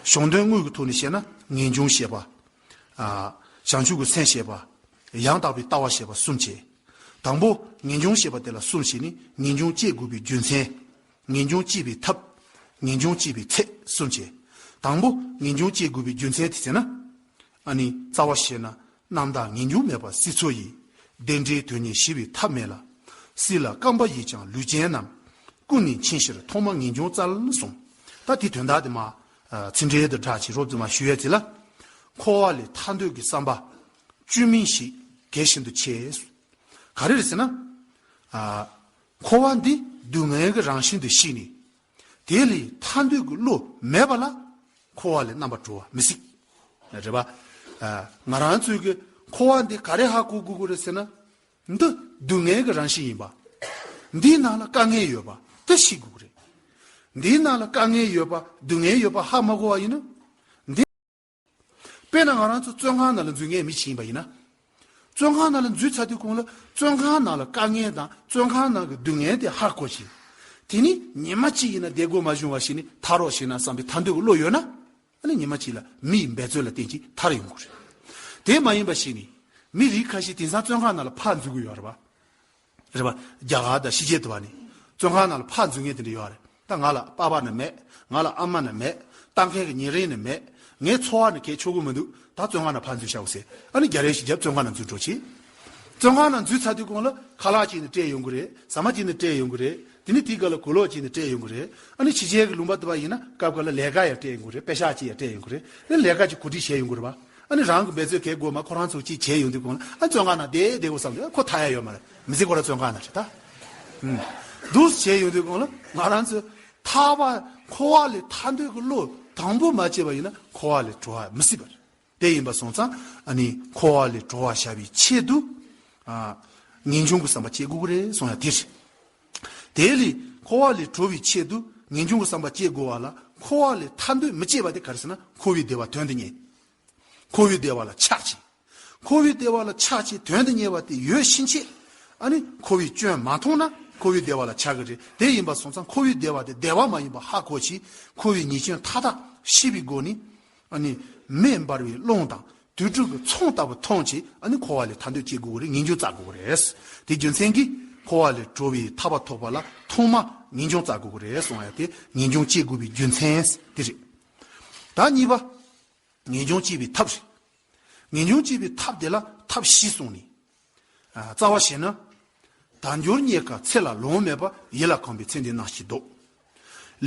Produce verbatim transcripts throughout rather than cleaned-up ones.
གཞུང་དོན་དངོས་ཀྱི་ཐོག་ནས་བཤད་ན་ངེས་འབྱུང་ཞེས་པ། ཨ། བྱང་ཆུབ་ཀྱི་སེམས་ཞེས་པ། ཡང་དག་པའི་ལྟ་བ་ཞེས་པ་གསུམ་བྱས། དང་པོ་ངེས་འབྱུང་ཞེས་པ་དེ་ལ་གསུམ་བྱས་ནས་ངེས་འབྱུང་སྐྱེ་དགོས་པའི་རྒྱུ་མཚན། ངེས་འབྱུང་སྐྱེ་བའི་ཐབས། ངེས་འབྱུང་སྐྱེ་བའི་ཚད་གསུམ་བྱས། དང་པོ་ངེས་འབྱུང་སྐྱེ་དགོས་པའི་རྒྱུ་མཚན་དེ་ཟེར་ན། ཨ་ནི་རྩ་བ་བཤད་ན་རྣམ་དག་ངེས་འབྱུང་མེད་པ་སྲིད་མཚོ་ཡི། བདེན་འབྲེལ་དོན་གཉེར་ཞི་བའི་ཐབས་མེད་ལ། སྲིད་ལ་བརྐམ་པ་ཡིས་ཀྱང་ལུས་ཅན་རྣམས། ཀུན་ནས་འཆིང་ཕྱིར་ཐོག་མར་ངེས་འབྱུང་བཙལ་གསུངས། ད་དེའི་དོན་དག་དེ་མ། ཚིག་འགྲེལ་དུ་སྒྲ་ཆེ་རོབ་ཙམ་མ་ཞུ་ཡས་ཚེ་ལ། འཁོར་བ་ལས་ཐར་འདོད་ཀྱི་བསམ་པ། བཅོས་མིན་ཞིག་གལ་ཤིན་ཏུ་ཆེ། ག་རེ་རེད་ཟེར་ན། ཨ། འཁོར་བ་འདི་སྡུག་བསྔལ་གྱི་རང་བཞིན་དུ་ཤེས་ནས། དེ་ལས་ཐར་འདོད་ཀྱི་བློ་མེད་པ་ལ། འཁོར་བ་ལས་རྣམ་པར་གྲོལ་བ་མི་སྲིད། རེད་པ། ཨ། ང་རང་ཚོའི་གི་འཁོར་བ་འདི་ག་རེ་ཧ་གོ་དགོས་ཀྱི་རེད་ཟེར་ན། འདི་སྡུག་བསྔལ་གྱི་རང་བཞིན་ཡིན་པ། འདིའི་ནང་ལ་དཀའ་ངལ་ཡོད་པ་དེ་ཤེས་དགོས་ཀྱི་རེད། འདིའི་ནང་ལ་དཀའ་ངལ་ཡོད་པ་སྡུག་བསྔལ་ཡོད་པ་ཧ་མ་གོ་བ་ཡིན་ན། འདི། དཔེར་ན་ང་རང་ཚོ་བཙོན་ཁང་ནང་ལ་འཛུལ་མཁན་མི་ཞིག་ཡིན་པ་ཡིན་ན། བཙོན་ཁང་ནང་ལ་འཛུལ་ཚར་དུས་གོང་ལ་བཙོན་ཁང་ནང་ལ་དཀའ་ངལ་དང་བཙོན་ཁང་ནང་གི་སྡུག་བསྔལ་དེ་ཧ་གོ་ཞིང་། དེ་ནི་ཉི་མ་གཅིག་ཡིན་ན་བསྡད་དགོས་མ་བྱུང་བ་ཞིག་ནི་ཐར་རོགས་ཞིག་ན་བསམ་པའི་ཐར་འདོད་ཀྱི་བློ་ཡོད་ན། ཨ་ནི་ཉི་མ་གཅིག་ལ་མི་ཡི་འབད་རྩོལ་ལ་བརྟེན་ཅིང་ཐར་ཡོང་གི་རེད། དེ་མ་ཡིན་པ་ཞིག་ནི། མི་རིགས་ཁ་ཤས་དེང་སང་བཙོན་ཁང་ནང་ལ་ཕར་འཛུལ་གི་ཡོད་རེད་པ། རེད་པ། རྒྱ་གར་དང་ཕྱི་རྒྱལ་དུ་བ་ནི། བཙོན་ཁང་ནང་ལ་ཕར་འཛུལ་མཁན་དེ་འདྲ་ཡོད་རེད། ད་ང་ལ་པ་ཕ་ནི་མེད། ང་ལ་ཨ་མ་ནི་མེད། ལྟ་མཁན་གྱི་ཉེ་རིང་ནི་མེད། ངའི་འཚོ་བ་ནི་གས་ཆོག་གི་མི་འདུག་ད་བཙོན་ཁང་ནང་ཕར་འཛུལ་བྱའོ་ཟེར། ཨ་ནི་རྒྱ་རེ་ཞིག་རྒྱབ་བཙོན་ཁང་ནང་འཛུལ་འགྲོ་ཆེ། བཙོན་ཁང་ནང་འཛུལ་ཚར་དུས་གོང་ལ་ཁ་ལག་ཅིག་ནི་སྤྲད་ཡོང་གི་རེད། ཟ་མ་ཅིག་ནི་སྤྲད་ཡོང་གི་རེད། དེ་ནི་དེའི་སྐབས་ལ་གོས་ལོག་ཅིག་ནི་སྤྲད་ཡོང་གི་རེད། ཨ་ནི་ཕྱི་རྒྱལ་གྱི་ལུང་པ་དུ་བ་ཡིན་ན་སྐབས་འགའ་ལ་ལས་ཀ་ཡང་སྤྲད་ཡོང་གི་རེད། པེ་ཤག་ཅིག་ཡང་སྤྲད་ཡོང་གི་རེད། ཨ་ནི་ལས་ཀ་ཅིག་གོ་སྒྲིག་བྱས་ཡོང་གི་རེད་པ། ཨ་ནི་རང་གི་འབད་རྩོལ་གས་དགོས་མ་ཁོ་རང་ཚོ་ཅིག་བྱས་ཡོང་དུས་གོང་ལ་ཨ་བཙོན་ཁང་ནང་བསྡད་བསྡད་དགོས་བསམ་དུས་ཁོ་ཐར་ཡ་ཡོད་མ་རེད། མི་ཚེ་ཁོ་རང་བཙོན་ཁང་ནང་རེད་ད། ཨུམ། འདུག་བྱས་ཡོང་དུས་གོང་ལ་ང་རང་ཚོས་ཐར་པ་འཁོར་བ་ལས་ཐར་འདོད་ཀྱི་བློ་དང་པོ་མ་སྐྱེས་པ་ཡིན་ན་འཁོར་བ་ལས་གྲོལ་བ་མི་སྲིད་པ་རེད། དེ་ཡིན་པ་སོང་ཙང་ཨ་ནི་འཁོར་བ་ལས་གྲོལ་བར་བྱ་བའི་ཆེད་དུ། ཨ། ངེས་འབྱུང་གི་བསམ་པ་སྐྱེ་དགོས་ཀྱི་རེད་གསུང་ཡ་དེ་རེད། དེ་ལས་འཁོར་བ་ལས་གྲོལ་བའི་ཆེད་དུ་ངེས་འབྱུང་གི་བསམ་པ་སྐྱེ་དགོས་པ་ལ་འཁོར་བ་ལས་ཐར་འདོད་མི་སྐྱེ་བ་དེ་ག་རེ་ཟེར་ན་འཁོར་བའི་བདེ་བ་དོན་དུ་གཉེར། འཁོར་བའི་བདེ་བ་ལ་ཆགས་ཀྱི། འཁོར་བའི་བདེ་བ་ལ་ཆགས་ཀྱི་དོན་དུ་གཉེར་བ་དེ་ཡོད་ཕྱིན་ཆད། ཨ་ནི་འཁོར་བའི་སྐྱོན་མ་མཐོང་ན་འཁོར་བའི་བདེ་བ་ལ་ཆགས་ཀྱི་རེད། དེ་ཡིན་པ་སོང་ཙང་འཁོར་བའི་བདེ་བ་དེ་བདེ་བ་མ་ཡིན་པ་ཧ་གོ་ཅིག་འཁོར་བའི་ཉེས་སྐྱོན་མཐའ་དག་ཤེས་པའི་སྒོ་ནས། ཨ་ནི་མེ་འབར་བའི་རླུང་དང་དུག་སྦྲུལ་གྱི་ཚོགས་ལྟ་བུ་མཐོང་ཅིག་ཨ་ནི་འཁོར་བ་ལས་ཐར་འདོད་སྐྱེ་དགོས་ཀྱི་རེད། ངེས་འབྱུང་བཙལ་དགོས་ཀྱི་རེད། དེ་རྒྱུ་མཚན་གྱིས་འཁོར་བ་ལས་གྲོལ་བའི་ཐར་པ་ཐོབ་པ་ལ་ཐོག་མ་ངེས་འབྱུང་བཙལ་དགོས་ཀྱི་རེད་གསུང་ཡ་དེ་ངེས་འབྱུང་སྐྱེ་དགོས་པའི་རྒྱུ་མཚན་དེ་རེད། ད་གཉིས་པ། ངེས་འབྱུང་སྐྱེ་བའི་ཐབས་རེད། ངེས་འབྱུང་སྐྱེ་བའི་ཐབས་དེ་ལ་ཐབས་བཞི་གསུངས་ནས། ཨ། རྩ་བ་བྱས་ན། དལ་འབྱོར་རྙེད་དཀའ་ཚེ་ལ་ལོང་མེད་པ། ཡིད་ལ་གང་བའི་ཚེ་འདིའི་སྣང་ཤས་ལྡོག་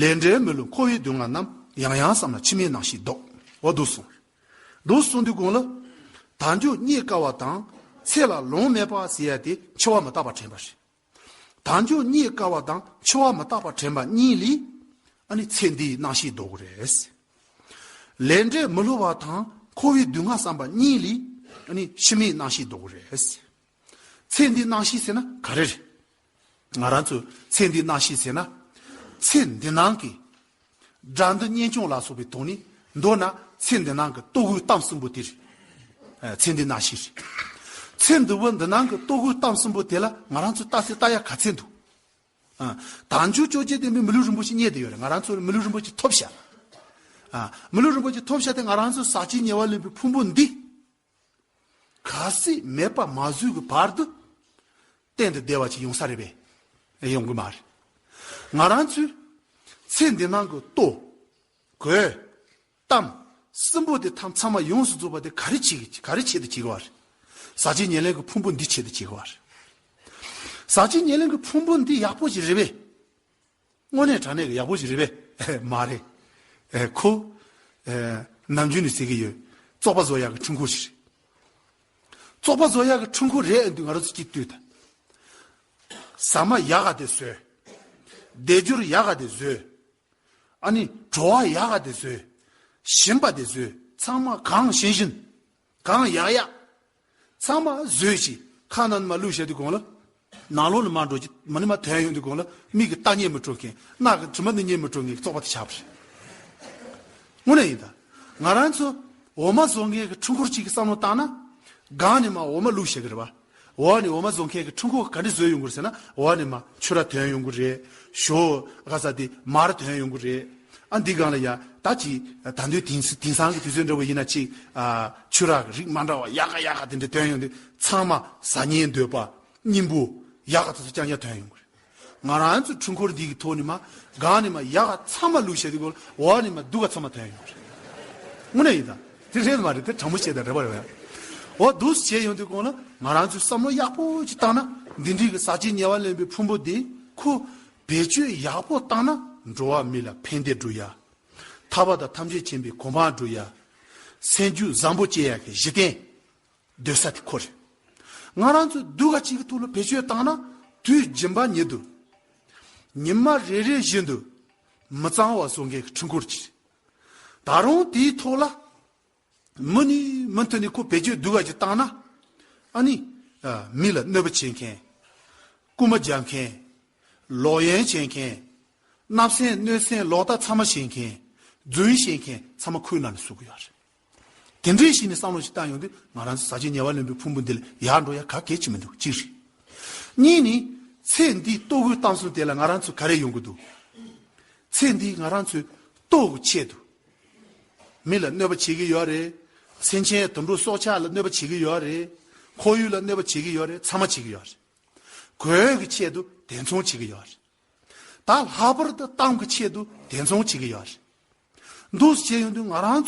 ལས་འབྲས་མི་བསླུ་འཁོར་བའི་སྡུག་བསྔལ་རྣམས། ཡང་ཡང་བསམས་ན་འཆི་མེད་སྣང་ཤས་ལྡོག་འོ་འདུག་གསུངས། འདུག་གསུངས་དུས་གོང་ལ། དལ་འབྱོར་རྙེད་དཀའ་བ་དང་ཚེ་ལ་ལོང་མེད་པ་ཟེར་ཡ་དེ་འཆི་བ་མི་རྟག་པ་དྲན་པ་རེད། དལ་འབྱོར་རྙེད་དཀའ་བ་དང་འཆི་བ་མི་རྟག་པ་དྲན་པ་གཉིས་ལས། ཨ་ནི་ཚེ་འདིའི་སྣང་ཤས་ལྡོག་གི་རེད། ལས་འབྲས་མི་བསླུ་བ་དང་འཁོར་བའི་སྡུག་བསྔལ་བསམ་པ་གཉིས་ལས། ཨ་ནི་འཆི་མེད་སྣང་ཤས་ལྡོག་གི་རེད། ཚེ་འདིའི་སྣང་ཤས་ཟེར་ན་ག་རེ་རེད། ང་རང་ཚོས་ཚེ་འདིའི་སྣང་ཤས་ཟེར་ན། ཚེ་འདི་ནང་གི་དགྲ་འདུལ་གཉེན་སྐྱོང་ལ་སོགས་པའི་ཐོག་ནས་མདོར་ན་ཚེ་འདི་ནང་གི་ལྟོ་གོས་གཏམ་གསུམ་པོ་དེ་རེད། ཨ། ཚེ་འདིའི་སྣང་ཤས་རེད། ཚེ་འདི་བོ་འདི་ནང་གི་ལྟོ་གོས་གཏམ་གསུམ་པོ་དེ་ལ་ང་རང་ཚོས་ལྟ་ཚེ་ལྟ་ཡ་ག་ཚད་འདུག་ཨ། དལ་འབྱོར་བཅོ་བརྒྱད་ལྡན་པའི་མི་ལུས་རིན་པོ་ཆེ་རྙེད་བསྡད་ཡོད་རེད། ང་རང་ཚོར་མི་ལུས་རིན་པོ་ཆེ་ཐོབ་ཤག་ཨ། མི་ལུས་རིན་པོ་ཆེ་ཐོབ་ཤག་དེ་ང་རང་ཚོ་ཟག་བཅས་ཉེ་བར་ལེན་པའི་ཕུང་པོ་འདི། གལ་སྲིད་མེད་པ་མ་བཟོས་ཀྱི་བར་དུ། གཏན་དུ་བདེ་བ་ཅིག་ཡོང་ས་རེད་པས། ཡོང་གི་མ་རེད། ང་རང་ཚོས་ཚེ་འདི་ནང་གི་ལྟོ། གོས། གཏམ། གསུམ་པོ་དེ་ཐམས་ཚང་མ་ཡོངས་སུ་རྫོགས་པ་དེ་ག་རེ་བྱེད་ཀྱི་ག་རེ་ཆེད་དུ་བྱེད་དགོས་པ་རེད། ཟག་བཅས་ཉེར་ལེན་གྱི་ཕུང་པོ་འདི་ཆེད་དུ་བྱེད་དགོས་པ་རེད། ཟག་བཅས་ཉེར་ལེན་གྱི་ཕུང་པོ་འདི་ཡག་པོ་ཞིག་རེད་པས། དངོས་གནས་དྲང་གནས་ཀྱི་ཡག་པོ་ཞིག་རེད་པས། མ་རེད། ཨེ། ཁོ། ཨེ། ནམ་རྒྱུན་ནས་ཟེར་གྱི་ཡོད། བཙོག་པ་བཟོ་ཡག་གི་འཕྲུལ་འཁོར་ཞིག་རེད། བཙོག་པ་བཟོ་ཡག་གི་འཕྲུལ་འཁོར་རེད་འདུག་ང་རང་ཚོ་སྐྱིད་སྡུག་དང་། ཟ་མ་ཡག་ག་དེ་བཟོས། སྡེབ་སྦྱོར་ཡག་ག་དེ་བཟོས། ཨ་ནི་བྲོ་བ་ཡག་ག་དེ་བཟོས། ཞིམ་པ་དེ་བཟོས། ཚང་མ་གང་ཞིམ་ཞིམ། གང་ཡག་ཡག་ཚང་མ་བཟོས་ཤིག་ཁ་ནང་ནས་མར་བླུགས་བཞག་དུས་གོང་ལ། ནང་ལོགས་ནས་མར་འགྲོ་གི་མ་ནི་མར་ཐོན་ཡོང་དུས་གོང་ལ་མིག་གི་ལྟ་ཉན་མི་སྤྲོ་མཁན། རྣ་གི་དྲི་མ་ནི་ཉན་མི་སྤྲོ་མཁན་གྱི་བཙོག་པ་དེ་ཆགས་པ་རེད། དངོས་གནས་ཡིན་ད། ང་རང་ཚོ་འོ་མ་བཟོ་མཁན་གྱི་འཕྲུལ་འཁོར་གཅིག་གི་བསམ་བློ་བཏང་ན། སྒང་ནས་མར་འོ་མ་བླུགས་བཞག་གི་རེད་པ། འོག་ནས་འོ་མ་བཟོ་མཁན་གྱི་འཕྲུལ་འཁོར་ག་འདྲ་བཟོས་ཡོང་གི་རེད་ཟེར་ན། འོག་ནས་མར་ཕྱུ་ར་ཐོན་ཡོང་གི་རེད། ཞོ་ག་ས་དེ་མར་ཐོན་ཡོང་གི་རེད། ཨ་འདི་སྒང་ལ་ཡ་ད་ཅི་ད་དུང་དེང་དེང་སང་གི་དུས་ཚོད་འདྲ་བོ་ཡིན་ན་ཅིག་ཨ་ཆུ་རགས་རིགས་མ་འདྲ་བ་ཡག་ག་ཡག་ག་དེ་འདྲ་ཐོན་ཡོང་དུས་ཚང་མ་ཟ་སྙིང་འདོད་པ་སྙིང་པོ་ཡག་ག་དེ་ཚོ་རྐྱང་རྐྱང་ཐོན་ཡོང་གི་རེད། ང་རང་ཚོ་འཕྲུལ་འཁོར་འདི་གི་ཐོག་ནས་མ་སྒང་ནས་མ་ཡག་ག་ཚང་མ་བླུགས་བྱས་དུས་སྐོར་འོག་ནས་མ་སྡུག་ག་ཚང་མ་ཐོན་ཡོང་གི་རེད། དངོས་གནས་ཡིན་ད། དེ་རེད་མ་རེད། དེ་དྲང་པོ་བཤད་ད་རེད་པ་རེད་པ། འོ་འདུག་སེ་བྱས་ཡོང་དུས་སྐོར་ལ་ང་རང་ཚོས་བསམ་བློ་ཡག་པོ་ཅིག་བཏང་ན་འདི་འདྲའི་གི་ཟག་བཅས་ཉེ་བར་ལེན་པའི་ཕུང་པོ་འདི་ཁོ་བེད་སྤྱོད་ཡག་པོ་བཏང་ན་འགྲོ་བ་མི་ལ་ཕན་བདེ་སྒྲུབ་ཡ། ཐར་པ་དང་ཐམས་ཅད་མཁྱེན་པའི་གོ་འཕང་སྒྲུབ་ཡ། སེམས་རྒྱུད་བཟང་པོ་སྐྱེ་ཡ་གི་གཞི་རྟེན་སྡོད་ས་དེ་ཁོ་རེད། ང་རང་ཚོས་སྡུག་ག་ཅིག་གི་ཐོག་ལ་བེད་སྤྱོད་བཏང་ན་དུས་རྒྱུན་པ་ཉིད་དུ་ཉི་མ་རེ་རེ་བཞིན་དུ་མི་གཙང་བ་བཟོ་མཁན་གྱི་འཕྲུལ་འཁོར་ཅིག་ད་རུང་དེའི་ཐོག་ལ་མུ་ནས་མུ་མཐུད་ནས་ཁོ་བེད་སྤྱོད་སྡུག་ག་ཅིག་བཏང་ན་ཨ་ནི་མི་ལ་གནོད་པ་བྱེད་མཁན། རྐུ་མ་རྒྱག་མཁན། ལོག་གཡེམ་བྱེད་མཁན། བརྣབ་སེམས་གནོད་སེམས་ལོག་ལྟ་ཚང་མ་བྱེད་མཁན། རྫུན་བཤད་མཁན་ཚང་མ་ཁོའི་ནང་ནས་ཟུག་གི་ཡོད་རེད། དེ་འདྲའི་ཞིག་ནས་བསམ་བློ་ཞིག་བཏང་ཡོང་དུས་ང་རང་ཚོ་ཟག་བཅས་ཉེ་བར་ལེན་པའི་ཕུང་པོ་འདི་ལ་ཡར་འགྲོ་ཡ་ག་གེ་ཅིག་མི་འདུག་གཅིག་རེད། གཉིས་ནི་ཚེ་འདིའི་ལྟོ་གོས་གཏམ་གསུམ་དེ་ལ་ང་རང་ཚོ་ག་རེ་ཡོང་གི་འདུག་ཚེ་འདིའི་ང་རང་ཚོའི་ལྟོ་གི་ཆེད་དུ་མི་ལ་གནོད་པ་བྱེད་ཀྱི་ཡོད་རེད། སེམས་ཅན་དུད་འགྲོ་སྲོག་ཆགས་ལ་གནོད་པ་བྱེད་ཀྱི་ཡོད་རེད། ཁོར་ཡུག་ལ་གནོད་པ་བྱེད་ཀྱི་ཡོད་རེད། ཚང་མ་བྱེད་ཀྱི་ཡོད་རེད། གོས་ཀྱི་ཆེད་དུ་དེ་མཚུངས་བྱེད་ཀྱི་ཡོད་རེད། ད་ལྷག་པར་དུ་གཏམ་གྱི་ཆེད་དུ་དེ་མཚུངས་བྱེད་ཀྱི་ཡོད་རེད། འདུག་སེ་བྱས་ཡོང་དུས་ང་རང་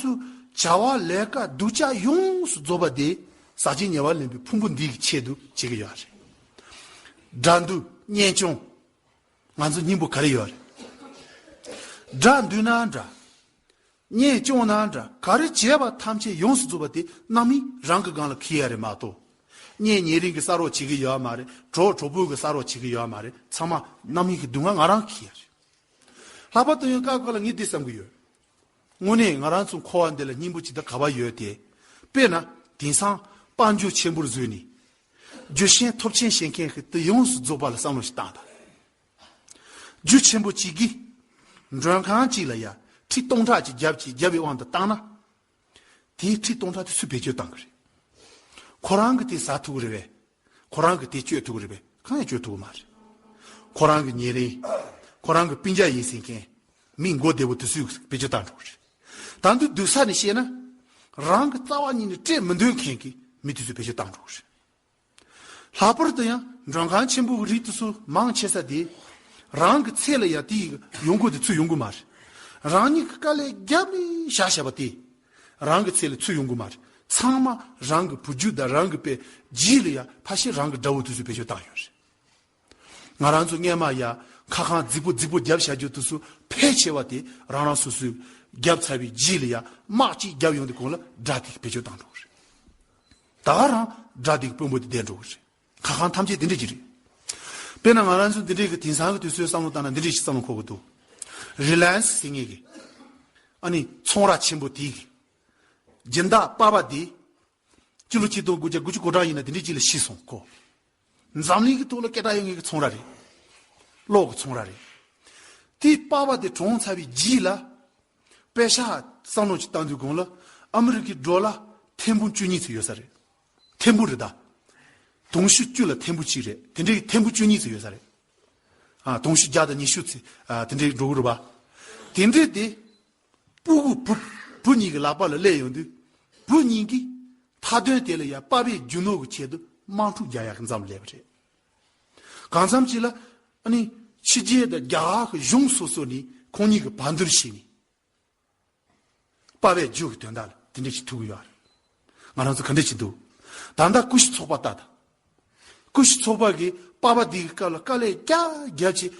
ཚོའི་བྱ་བ་ལས་ཀ་སྡུག་ཅག་ཡོངས་སུ་རྫོགས་པ་དེ་ཟག་བཅས་ཉེ་བར་ལེན་པའི་ཕུང་པོ་འདི་གི་ཆེད་དུ་བྱེད་ཀྱི་ཡོད་རེད། དགྲ་འདུལ་གཉེན་སྐྱོང་། ང་ཚོ་སྙིང་པོ་ག་རེ་ཡོད་རེད། དགྲ་འདུལ་ན་འདྲ། གཉེན་སྐྱོང་ན་འདྲ། ག་རེ་བྱས་པ་ཐམས་ཅད་ཡོངས་སུ་རྫོགས་པ་དེ་རྣམ་སྨིན་རང་གི་སྒང་ལ་འཁྱེར་ཡ་རེད་མ་གཏོགས། གཉེན་ཉེ་རིང་གི་ས་རོགས་བྱེད་ཀྱི་ཡོད་མ་རེད། གྲོགས་གྲོགས་པོ་གི་ས་རོགས་བྱེད་ཀྱི་ཡོད་མ་རེད། ཚང་མ་རྣམ་སྨིན་གྱི་སྡུག་བསྔལ་ང་རང་འཁྱེར་ཡ་རེད། ལྷག་པར་དུ་ཡང་སྐབས་འགའ་ལ་ངས་འདི་བསམ་གྱི་ཡོད། དངོས་གནས་ང་རང་ཚོ་འཁོར་བ་འདི་ལ་སྙིང་པོ་ཅིག་ད་ག་པར་ཡོད་དེ། དཔེར་ན་དེང་སང་དཔལ་འབྱོར་ཆེན་པོར་བཟོས་ནས། རྒྱུ་ཆེན་ཐོབ་ཆེན་བྱེད་མཁན་གྱི་དེ་ཡོངས་སུ་རྫོགས་པ་ལ་བསམ་བློ་ཞིག་བཏང་དང་། རྒྱུ་ཆེན་པོ་གཅིག་གིས་མགྲོན་ཁང་གཅིག་ལ་ཡ་ཁྲི་སྟོང་ཕྲག་གཅིག་བརྒྱབ་ཅིག་བརྒྱབ་པའི་དབང་དུ་བཏང་ན། དེའི་ཁྲི་སྟོང་ཕྲག་དེ་སུས་བེད་སྤྱོད་བཏང་གི་རེད། ཁོ་རང་གིས་དེ་ཟ་ཐུབ་ཀྱི་རེད་པས། ཁོ་རང་གིས་དེ་སྤྱོད་ཐུབ་ཀྱི་རེད་པས། གང་ཡང་སྤྱོད་ཐུབ་ཀྱི་མ་རེད། ཁོ་རང་གི་ཉེ་རིང་། ཁོ་རང་གི་སྤུན་ཀྱག་ཡིན་ཟེར་མཁན། མི་མགོ་བདེ་པོ་དེ་ཚོས་བེད་སྤྱོད་བཏང་འགྲོ་གི་རེད། ད་དུང་སྡུག་ས་ནས་བཤད་ན། རང་གི་རྩ་བ་ཉིད་ནས་སྤྲད་མི་འདོད་མཁན་གྱི་མི་དེ་ཚོས་བེད་སྤྱོད་བཏང་འགྲོ་གི་རེད། ལྷག་པར་དུ་ཡང་མགྲོན་ཁང་ཆེན་པོ་གི་རིགས་དེ་ཚོ་མང་ཆེ་ས་དེ། རང་གི་ཚད་ལ་ཡ་དེའི་ཡོང་སྒོ་དེ་ཚུར་ཡོང་གི་མ་རེད། རང་ཉིད་ཀྱི་དཀའ་ལས་བརྒྱབ་ནས་བཞག་བཞག་པ་དེ། རང་གི་ཚད་ལ་ཚུར་ཡོང་གི་མ་རེད། ཚང་མ་རང་གི་བུ་རྒྱུད་དང་རང་གི་དཔེ་རྗེས་ལ་ཡ་ཕ་ཤེས་རང་གི་དགྲ་བོ་དེ་ཚོས་བེད་སྤྱོད་བཏང་ཡོད་རེད། ང་རང་ཚོ་སྔས་མ་ཡ་ཁ་ཁང་རྫིག་པོ་རྫིག་པོ་བརྒྱབ་བཞག་རྒྱུ་དེ་ཚོ་ཕལ་ཆེ་བ་དེ་རང་རང་སོ་སོས་བརྒྱབ་ཚར་བའི་རྗེས་ལ་ཡ་དམག་གཅིག་བརྒྱབ་ཡོང་དུས་གོང་ལ་དགྲ་དེ་གིས་བེད་སྤྱོད་བཏང་འགྲོ་གི་རེད། ད་ག་རང་དགྲ་དེ་གི་དཔོན་པོ་དེ་བསྡད་འགྲོ་གི་རེད། ཁ་ཁང་ཐམས་ཅད་དེ་འདྲ་ཅིག་རེད། དཔེར་ན་ང་རང་ཚོ་འདི་འདྲའི་གི་དེང་སང་གི་དུས་ཚོད་བསམ་བློ་བཏང་ན་འདི་འདྲའི་ཞིག་བསམ་བློ་འཁོར་གི་འདུག་རི་ལ་ཡན་སི་ཟེར་མཁན་གི། ཨ་ནི་ཚོང་ར་ཆེན་པོ་དེའི་གི། སྦྱིན་བདག་པ་ཕ་དེ། སྤྱི་ལོ་ཆིག་སྟོང་དགུ་བརྒྱ་དགུ་བཅུ་གོ་གྲངས་ཡིན་ན་དེ་འདྲའི་ཅིག་ལ་ཤི་སོང་ཁོ། འཛམ་གླིང་གི་ཐོག་ལ་སྐད་གྲགས་ཡོད་མཁན་གི་ཚོང་ར་རེད། གློག་གི་ཚོང་ར་རེད། དེའི་པ་ཕ་དེ་གྲོངས་ཚར་བའི་རྗེས་ལ། པེ་ཤ་བསམ་བློ་ཅིག་བཏང་དུས་གོང་ལ་ཨ་མི་རི་ཀའི་ཌོ་ལར་ཐེར་འབུམ་བཅུ་གཉིས་ཙམ་ཡོད་ས་རེད། ཐེར་འབུམ་རེད་ད། དུང་ཕྱུར་བཅུ་ལ་ཐེར་འབུམ་གཅིག་རེད། དེ་འདྲའི་ཐེར་འབུམ་བཅུ་གཉིས་ཙམ་ཡོད་ས་རེད། ཨ་དུང་ཕྱུར་བརྒྱ་དང་ཉི་ཤུ་ཙམ་ཨ་དེ་འདྲའི་འགྲོ་གི་རེད་པ། དེ་འདྲའི་དེ། སྤུ་གུ་བུ་བུ་གཉིས་ཀྱི་ལག་པ་ལ་སླེབས་ཡོང་དུས། བུ་གཉིས་ཀྱིས་མཐའ་དོན་དེ་ལ་ཡ་པ་ཕའི་རྒྱུ་ནོར་གྱི་ཆེད་དུ་དམག་འཁྲུག་རྒྱག་ཡག་གི་མཚམས་སླེབས་པ་རེད། གང་འཚམ་ཅིག་ལ། ཨ་ནི། ཕྱི་རྒྱལ་དང་རྒྱ་གར་གྱི་གཞུང་སོ་སོ་ནས་ཁོང་གཉིས་ཀྱི་བར་འདུར་བྱས་ནས། པ་ཕའི་རྒྱུ་གི་དོན་དག་ལ་དེ་འདྲ་ཞིག་ཐུག་གི་ཡོད་རེད། ང་རང་ཚོ་ག་འདྲ་ཞིག་འདུག་ད་ལྟ་ཀུ་ཤུ་ཚོགས་པ་ལྟ་དང་། ཀུ་ཤུ་ཚོགས་པ་གིས་པ་ཕ་འདི་གི་སྐབས་ལ་དཀའ་ལས་རྒྱག་རྒྱག་ཅིག་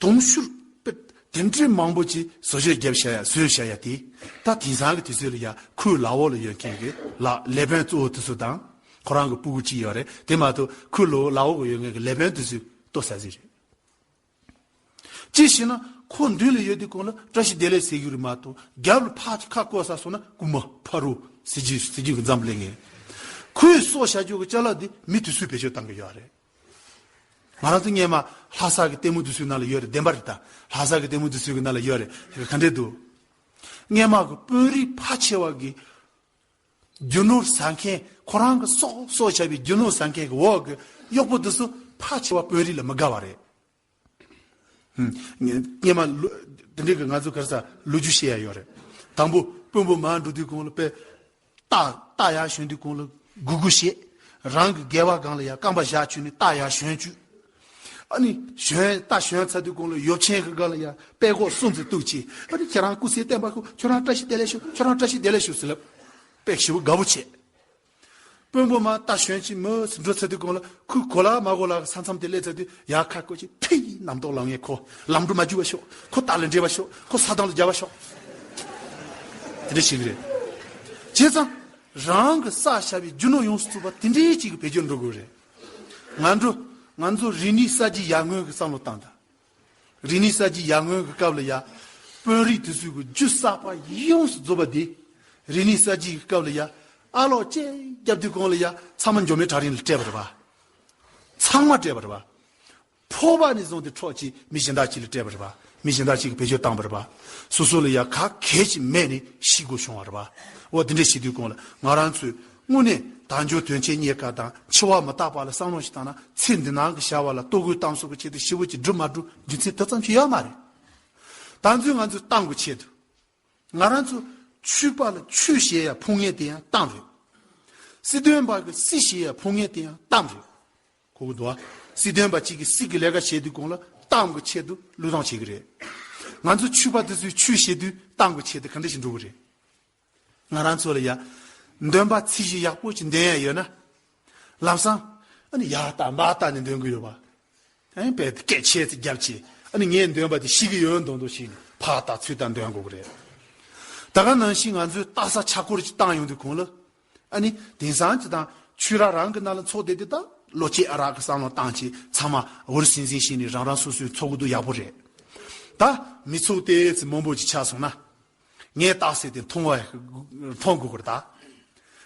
དུང་ཕྱུར་དཔེ་དེ་འདྲའི་མང་པོ་ཅིག་བཟོ་བཅོས་བརྒྱབ་བཞག་ཡ་བཟོས་བཞག་ཡ་དེ། ད་དེང་སང་གི་དུས་ཚོད་ལ་ཡ་ཁོའི་ལག་འོག་ལ་ཡོད་མཁན་གྱི་ལག་ལས་དཔོན་གཙོ་བོ་དེ་ཚོ་དང་། ཁོ་རང་གི་སྤུ་གུ་གཅིག་ཡོད་རེད། དེ་མ་གཏོགས་ཁོའི་ལོ་ལག་འོག་གི་ཡོད་མཁན་གྱི་ལས་དཔོན་དེ་ཚོས་ལྟོ་ཟ་ཟིག་རེད། ཅི་ཞེ་ན་ཁོ་མདུན་ལ་ཡོད་དུས་གོང་ལ་བཀྲ་ཤིས་བདེ་ལེགས་ཟེར་གྱི་རེད་མ་གཏོགས། རྒྱབ་ལ་ཕར་ཅིག་ཁ་བསྐོར་ས་སོང་ན་རྐུན་མ་ཕ་རོལ་ཟེར་རྒྱུ་ཟེར་རྒྱུ་གི་མཚམས་སླེབས་ངེས། ཁོས་གསོག་བྱ་རྒྱུ་གི་ཅ་ལག་འདི་མི་དེ་ཚོས་བེད་སྤྱོད་བཏང་གི་ཡོད་རེད། ང་རང་ཚོ་སྔས་མ་ལྷ་ས་གི་ལྟད་མོ་དེ་ཚོའི་ནང་ལ་ཡོད་རེད། བདེན་པ་རེད་ད། ལྷ་ས་གི་ལྟད་མོ་དེ་ཚོའི་གི་ནང་ལ་ཡོད་རེད། དེ་ག་འདྲས་འདུག་སྔས་མ་གི་དཔོན་རིགས་ཕལ་ཆེ་བ་གི་རྒྱུ་ནོར་ཟ་མཁན། ཁོ་རང་གི་གསོག་གསོག་བྱ་བའི་རྒྱུ་ནོར་ཟ་མཁན་གི་འོག་གི་གཡོག་པོ་དེ་ཚོ་ཕལ་ཆེ་བ་དཔོན་རིགས་ལ་མི་དགའ་བ་རེད། ཧུམ། སྔོན་མ་ལོ་དེ་འདྲའི་གི་ང་ཚོ་ག་རེ་ཟ་ལོ་རྒྱུས་བཤད་ཡ་ཡོད་རེད། དང་པོ་དཔོན་པོ་མར་འགྲོ་དུས་གོང་ལ་དཔེ་རྟ་རྟ་ཡར་ཞོན་དུས་གོང་ལ་སྒུག་སྒུག་བྱེད། རང་གི་སྒལ་པ་སྒང་ལ་ཡ་རྐང་པ་བཞག་བཅུག་ནས་རྟ་ཡར་ཞོན་བཅུག་ཨ་ནི་ཞོན་རྟ་ཞོན་ཚར་དུས་གོང་ལ་ཡོབ་ཆེན་གི་སྒང་ལ་ཡ་དཔེ་ཀོ་གསུམ་ཙམ་གཏུགས་བྱས། ཨ་ནི་ཁྱེད་རང་སྐུ་ཚེ་བརྟན་པ་ཤོག་ཁྱོད་རང་བཀྲ་ཤིས་བདེ་ལེགས་ཤོག་ཁྱོད་རང་བཀྲ་ཤིས་བདེ་ལེགས་ཤོག་ཟེར་ལབ། དཔེ་ཞེ་པོ་དགའ་པོ་བྱས། དཔོན་པོ་མར་རྟ་ཞོན་ཅིག་མོས་འགྲོ་ཚར་དུས་གོང་ལ་ཁོས་གོ་ལ་མ་གོ་ལ་གི་ས་མཚམས་དེ་སླེབས་ཚར་དུས་ཡར་ཁ་བསྐོར་ཅིག་ཕི་ཡི་རྣམ་རྟོག་ལངས་ངེས་ཁོ་ལམ་འགྲོ་མ་རྒྱུག་པ་ཤོག་ཁོ་རྟ་ལ་འདྲེས་པ་ཤོག་ཁོ་ས་དང་ལ་རྒྱབ་པ་ཤོག་དེ་འདྲ་ཞིག་རེད། བྱས་ཙང་རང་གི་བསགས་བཞག་པའི་རྒྱུ་ནོར་ཡོངས་སུ་རྫོགས་པ་དེ་འདྲའི་ཅིག་གི་བེད་སྤྱོད་འགྲོ་དགོས་རེད། ང་འགྲོ་ང་ཚོ་རིག་གནས་གསར་བརྗེ་ཡར་སྔོན་གི་བསམ་བློ་བཏང་དང་། རིག་གནས་གསར་བརྗེ་ཡར་སྔོན་གྱི་སྐབས་ལ་ཡ། དཔོན་རིགས་དེ་ཚོའི་གི་རྒྱུ་བསགས་པ་ཡོངས་སུ་རྫོགས་པ་དེ། རིག་གནས་གསར་བརྗེ་གི་སྐབས་ལ་ཡ། ཨ་ལོག་ཅེ་རྒྱབ་དུས་གོང་ལ་ཡ་ཚང་མ་འགྱོ་མེད་བྲག་རི་ལ་སྤྲད་པ་རེད་པ། ཚང་མ་སྤྲད་པ་རེད་པ། ཕོར་པ་ནས་བཟུང་སྟེ་འཕྲོག་ཅིག་མི་གཞན་དག་ཅིག་ལ་སྤྲད་པ་རེད་པ། མི་གཞན་དག་ཅིག་གིས་བེད་སྤྱོད་བཏང་པ་རེད་པ། སོ་སོ་ལ་ཡ་ག་གེ་ཅིག་མེད་ནས་ཤི་དགོས་བྱུང་བ་རེད་པ། འོ་དེ་འདྲ་བྱེད་དུས་གོང་ལ་ང་རང་ཚོས། དངོས་གནས་དལ་འབྱོར་དོན་ཆེན་རྙེད་དཀའ་དང་འཆི་བ་མི་རྟག་པ་ལ་བསམ་བློ་ཞིག་བཏང་ན་ཚེ་འདི་ནང་གི་བྱ་བ་ལ་ལྟོ་གོས་གཏམ་གསུམ་གྱི་ཆེད་དུ་ཞེ་པོ་ཅིག་སྒྲུབ་མ་སྒྲུབ་རྒྱུ་མཚན་དེ་ཙམ་ཞིག་ཡོད་མ་རེད། ད་འཛུལ་ང་ཚོས་གཏམ་གྱི་ཆེད་དུ། ང་རང་ཚོ་ཕྱུག་པ་ལ་ཕྱུག་བྱེད་ཡ་ཕོ་ངན་དེ་ཡང་གཏམ་རེད། སྲིད་དོན་པ་གི་སྲིད་བྱེད་ཡ་ཕོ་ངན་དེ་ཡང་གཏམ་རེད། གོ་གི་འདུག་ཨ། སྲིད་དོན་པ་གཅིག་གིས་སྲིད་ཀྱི་ལས་ཀ་བྱེད་དུས་གོང་ལ་གཏམ་གྱི་ཆེད་དུ་བློས་བཏང་བྱེད་ཀྱི་རེད། ང་ཚོ་ཕྱུག་པ་དེ་ཚོས་ཕྱུག་བྱེད་དུས་གཏམ་གྱི་ཆེད་དུ་ག་འདྲ་ཞིག་འགྲོ་གི་རེད། ང་རང་ཚོ་ལ་ཡ། འདོན་པ་ཚིག་གཞི་ཡག་པོ་ཅིག་འདོན་ཡ་ཡོད་ན། ལམ་སང་། ཨ་ནི་ཡར་ལྟ་མར་ལྟ་ནས་འདོན་གི་ཡོད་པ། ཨ་ནི་དཔེ་སྐད་ཆེ་ཙིག་རྒྱབ་ཅིག་ཨ་ནི་ངས་འདོན་པ་དེ་ཤེས་ཀྱི་ཡོད་མདོག་མདོག་བྱས་ནས་ཕར་ལྟ་ཚུར་ལྟ་འདོན་དགོས་ཀྱི་རེད། ད་ག་ནང་བཞིན་ང་ཚོས་ལྟ་ས་ཆ་འཁོར་ཅིག་བཏང་ཡོང་དུས་གོང་ལ། ཨ་ནི་དེང་སང་ཅིག་དང་ཆོས་ར་རང་གི་ནང་ལ་འཚོགས་བསྡད་དེ་ད་བློ་སྐྱེད་ཨ་རག་གི་བསམ་བློ་བཏང་ཅིག་ཚང་མ་འུར་ཟིང་ཟིང་བྱས་ནས་རང་རང་སོ་སོའི་འཚོ་གི་འདུག་ཡག་པོ་རེད། ད་མི་ཚོགས་དེ་ཚོ་མང་པོ་ཅིག་ཆགས་སོང་ན། ངས་རྟགས་གསལ་དེ་མཐོང་བ་མཐོང་དགོས་ཀྱི་རེད་ད།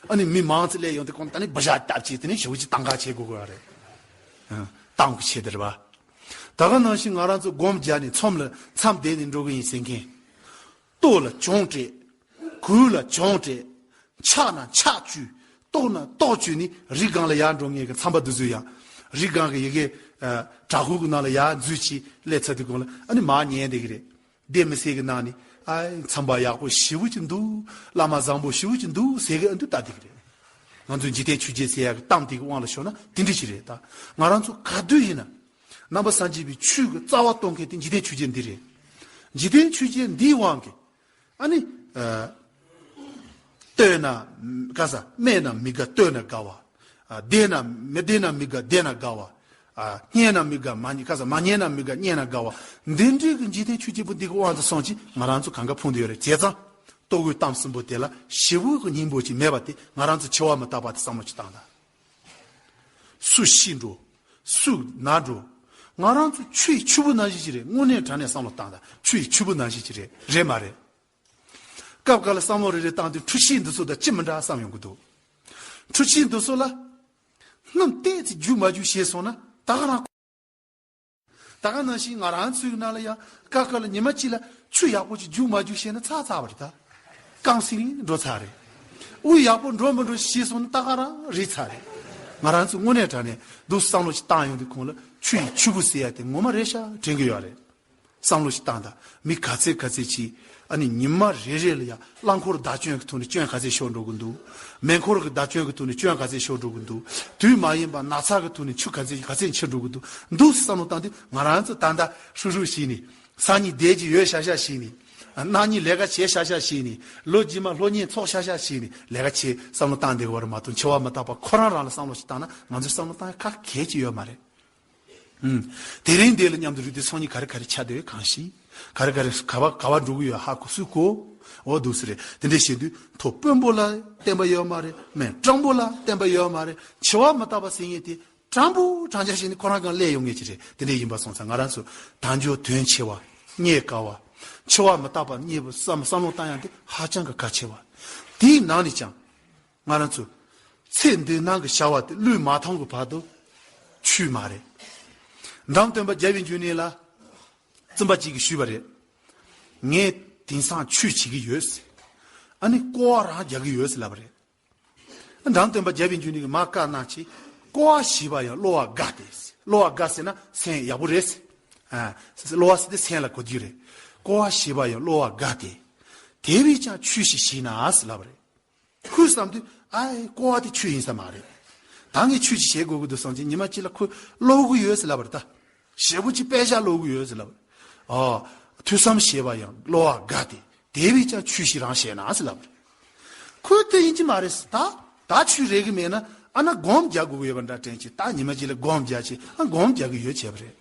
ཨ་ནི་མི་མང་ཙམ་སླེབས་ཡོང་དུས་གོང་ད་ནི་སྦ་ཞག་བཏབ་ཅིག་དེ་ནི་ཞེ་པོ་ཅིག་བཏང་ག་བྱེད་དགོས་ཀྱི་རེད། ཨ། གཏམ་གྱི་ཆེད་དུ་རེད་པ། ད་ག་ནང་བཞིན་ང་རང་ཚོ་སྒོམ་རྒྱག་ནས་མཚམས་ལ་མཚམས་བསྡད་ནས་འགྲོ་གི་ཡིན་ཟེར་མཁན། ལྟོ་ལ་གྱོང་སྤྲད། གོས་ལ་གྱོང་སྤྲད། འཁྱག་ན་འཁྱག་བཅུས། ལྟོགས་ན་ལྟོགས་བཅུས་ནི་རི་སྒང་ལ་ཡར་འགྲོ་མཁན་གྱི་མཚམས་པ་འདི་ཚོ་ཡང་། རི་སྒང་གི་ཡ་གི་ཨ། བྲག་ཕུག་གི་ནང་ལ་ཡར་འཛུལ་ཅིག་སླེབས་ཚར་དུས་གོང་ལ་ཨ་ནི་མར་ཉལ་བསྡད་ཀྱི་རེད། བདེ་མི་སྲིད་ཀྱི་ནང་ནས་ཨ་མཚམས་པ་ཡག་པོ་ཞེ་པོ་ཅིག་འདུག་བླ་མ་བཟང་པོ་ཞེ་པོ་ཅིག་འདུག་ཟེར་གི་ཨ་འདུག་ལྟ་བསྡད་ཀྱི་རེད། ང་ཚོ་འཇིག་རྟེན་ཆོས་བརྒྱད་ཟེར་ཡག་གི་གཏམ་དེ་གི་དབང་ལ་ཤོར་ན་དེ་འདྲ་ཞིག་རེད་ད། ང་རང་ཚོ་ག་དུས་ཡིན་ན། ནང་པ་སངས་རྒྱས་པའི་ཆོས་ཀྱི་རྩ་བ་གཏོང་མཁན་དེ་འཇིག་རྟེན་ཆོས་བརྒྱད་འདི་རེད། འཇིག་རྟེན་ཆོས་བརྒྱད་འདིའི་དབང་གིས། ཨ་ནི། ཨ། བསྟོད་ན། ག་ས་སྨད་ན་མི་དགའ་བསྟོད་ན་དགའ་བ། ཨ། བདེ་ན་མི་བདེ་ན་མི་དགའ་བདེ་ན་དགའ་བ། ཨ། སྙན་ན་མི་དགའ་མ་སྙན་ག་ས་མ་སྙན་ན་མི་དགའ་སྙན་ན་དགའ་བ། འདི་འདྲའི་གི་འཇིག་རྟེན་ཆོས་བརྒྱད་པོ་འདི་གི་དབང་དུ་སོང་ཅིག་ང་རང་ཚོ་གང་ག་ཕུང་དུ་ཡོད་རེད་བྱས་ཙང་། ལྟོ་གོས་གཏམ་གསུམ་པོ་དེ་ལ་ཞེ་པོ་གི་སྙིང་པོ་ཅིག་མེད་པ་དེ་ང་རང་ཚོ་འཆི་བ་མི་རྟག་པ་དེ་བསམ་བློ་ཅིག་བཏང་དང་། སུ་ཤི་འགྲོ། སུ་ན་འགྲོ། ང་རང་ཚོ་ཆུ་ཡི་ཆུ་བུར་ནང་བཞིན་ཅིག་རེད། དངོས་གནས་དྲང་གནས་བསམ་བློ་བཏང་དང་ཆུ་ཡི་ཆུ་བུར་ནང་བཞིན་ཅིག་རེད་རེད་མ་རེད། སྐབས་འགའ་ལ་བསམ་བློ་རེ་རེ་བཏང་དུས་འཁྲུག་ཆེན་འདི་ཚོ་དང་ཅི་མི་འདྲ་བསམ་ཡོང་གི་འདུག་འཁྲུག་ཆེན་འདི་ཚོ་ལ་སྣུམ་ཏོག་ཙམ་རྒྱུག་མ་རྒྱུག་བྱས་སོང་ན་ད་ག་རང་། ད་ག་ནང་བཞིན་ང་རང་ཚོའི་ནང་ལ་ཡང་ཀ་ཀ་ལ་ཉི་མ་གཅིག་ལ་ཆུ་ཡག་པོ་ཅིག་རྒྱུག་མ་རྒྱུག་བྱས་ན་ཚར་ཚར་བ་རེད་ད། རྐང་སིང་ལིང་འགྲོ་ཚར་རེད། དབུགས་ཡག་པོ་འགྲོ་མི་འགྲོ་ཤེས་སོང་ན་ད་ག་རང་རེད་ཚར་རེད། ང་རང་ཚོ་དངོས་གནས་དྲང་གནས་འདུག་བསམ་བློ་ཅིག་བཏང་ཡོང་དུས་ཁོང་ལ་ཆུ་ཡི་ཆུ་བུར་ཟེར་ཡ་དེ་ངོ་མ་རེད་ཤག་དྲན་གི་ཡོད་རེད། བསམ་བློ་ཞིག་བཏང་དང་མི་ག་ཚད་ག་ཚད་ཅིག་ཨ་ནི་ཉི་མ་རེ་རེ་ལ་ཡང་རླངས་འཁོར་བརྡབ་སྐྱོན་གྱི་ཐོག་ནས་སྐྱོན་ག་ཚད་ཤོར་འགྲོ་གི་འདུག་མེ་འཁོར་གྱི་བརྡབ་སྐྱོན་གྱི་ཐོག་ནས་སྐྱོན་ག་ཚད་ཤོར་འགྲོ་གི་འདུག་དུས་མ་ཡིན་པ་ན་ཚ་གི་ཐོག་ནས་ཆུ་ག་ཚད་ག་ཚད་འཆི་འགྲོ་གི་འདུག་འདུག་བསམ་བློ་བཏང་དུས་ང་རང་ཚོ་ད་ལྟ་ཧྲུག་ཧྲུག་བྱས་ནས་སང་ཉིན་བསྡད་ཀྱི་ཡོད་ཤག་ཤག་བྱས་ནས་གནངས་ཉིན་ལས་ཀ་བྱེད་ཤག་ཤག་བྱས་ནས་ལོ་རྗེས་མ་སློབ་གཉེར་ཚོགས་ཤག་ཤག་བྱས་ནས་ལས་ཀ་བྱེད་བསམ་བློ་བཏང་བསྡད་དགོས་པ་རེད་མ་གཏོགས་འཆི་བ་མི་རྟག་པ་ཁོ་རང་རང་ལ་བསམ་བློ་ཞིག་བཏང་ན་ང་ཚོས་བསམ་བློ་བཏང་ཡ་ག་གེ་ཅིག་ཡོད་མ་རེད། ཨུམ། དེ་རིང་འདི་ལ་མཉམ་དུ་རུས་ཏེ་སང་ཉིན་ག་རེ་ག་རེ་ཆགས་བསྡད་ཡོད་གང་ཤེས། ག་རེ་ག་རེ་ག་བ་ག་བ་འགྲོ་གི་ཡོད་ཧ་གོ་སུས་གོ། འོ་འདུག་སེ་རེད། དེ་འདྲ་བྱེད་དུས་མཐོ་དཔོན་པོ་ལ་བརྟེན་པ་ཡོད་མ་རེད། དམན་སྤྲང་པོ་ལ་བརྟེན་པ་ཡོད་མ་རེད། འཆི་བ་མི་རྟག་པ་ཟེར་མཁན་དེ་སྤྲང་པོ་སྤྲང་རྐྱང་བྱས་ནས་ཁོ་རང་སྒང་སླེབས་ཡོང་མཁན་ཅིག་རེད། དེ་འདྲ་ཡིན་པ་སོང་ཙང་ང་རང་ཚོ་དལ་འབྱོར་དོན་ཆེ་བ། རྙེད་དཀའ་བ། འཆི་བ་མི་རྟག་པ་རྙེད་པ་བསམ་བསམ་བློ་བཏང་ཡ་དེ་ཧ་ཅང་གི་གལ་ཆེ་བ། དེའི་ནང་ནས་ཀྱང་། ང་རང་ཚོ། ཚེ་འདི་ནང་གི་བྱ་བ་དེ་བློས་མ་ཐོངས་གི་བར་དུ་ཆོས་མ་རེད། འཇམ་སྟོན་པ་རྒྱལ་བའི་འབྱུང་གནས་ལ་བཙུན་པ་གཅིག་གིས་ཞུས་པ་རེད། ངས་དེང་སང་ཆོས་བྱེད་ཀྱི་ཡོད་ཟེར། ཨ་ནི་སྐོར་བ་རང་རྒྱག་གི་ཡོད་ཟེར་ལབ་པ་རེད། འཇམ་སྟོན་པ་རྒྱལ་བའི་འབྱུང་གནས་ཀྱིས་མར་བཀའ་གནང་བྱས། སྐོར་བ་བྱས་པ་ཡང་བསླུ་བ་དགའ་སྟེ་ཟེར། བསླུ་བ་དགའ་ཟེར་ན་སེམས་ཡག་པོ་རེད་ཟེར། ཨ། གློ་བ་ཟེར་དེ་སེམས་ལ་གོ་རྒྱུ་རེད། ཀོ་བ་ཞེས་པ་ཡང་གློ་བ་དགའ་སྟེ། དེ་བས་ཀྱང་ཆོས་ཤིག་བྱས་ན་ཟེར་ལབ་པ་རེད། ཁོས་བསམ་དུས་ཨའི་ཀོ་བ་དེ་ཆོས་ཡིན་ས་མ་རེད། ད་ངས་ཆོས་ཅིག་བྱེད་དགོས་ཀྱི་འདུག་བསམ་ཅིག་ཉི་མ་གཅིག་ལ་ཁོས་ཀློག་གི་ཡོད་ཟེར་ལབ་པ་རེད་ད། ཞེ་པོ་ཅིག་དཔེ་ཆ་ཀློག་གི་ཡོད་ཟེར་ལབ་པ་རེད། ཨ། ཐོས་བསམ་བྱས་པ་ཡང་གློ་བ་དགའ་སྟེ། དེ་བས་ཀྱང་ཆོས་ཤིག་རང་བྱས་ན་ཟེར་ལབ་པ་རེད། ཁོས་དེ་ཡིན་གྱི་མ་རེད་ཟེར། ད་ད་ཆོས་རེག་གི་མེད་ན་ཨ་ན་སྒོམ་རྒྱག་དགོས་ཀྱི་ཡོད་པ་འདྲ་དྲན་གྱི། ད་ཉི་མ་གཅིག་ལ་སྒོམ་རྒྱག་ཅིག་ཨ་སྒོམ་རྒྱག་གི་ཡོད་བྱས་པ་རེད།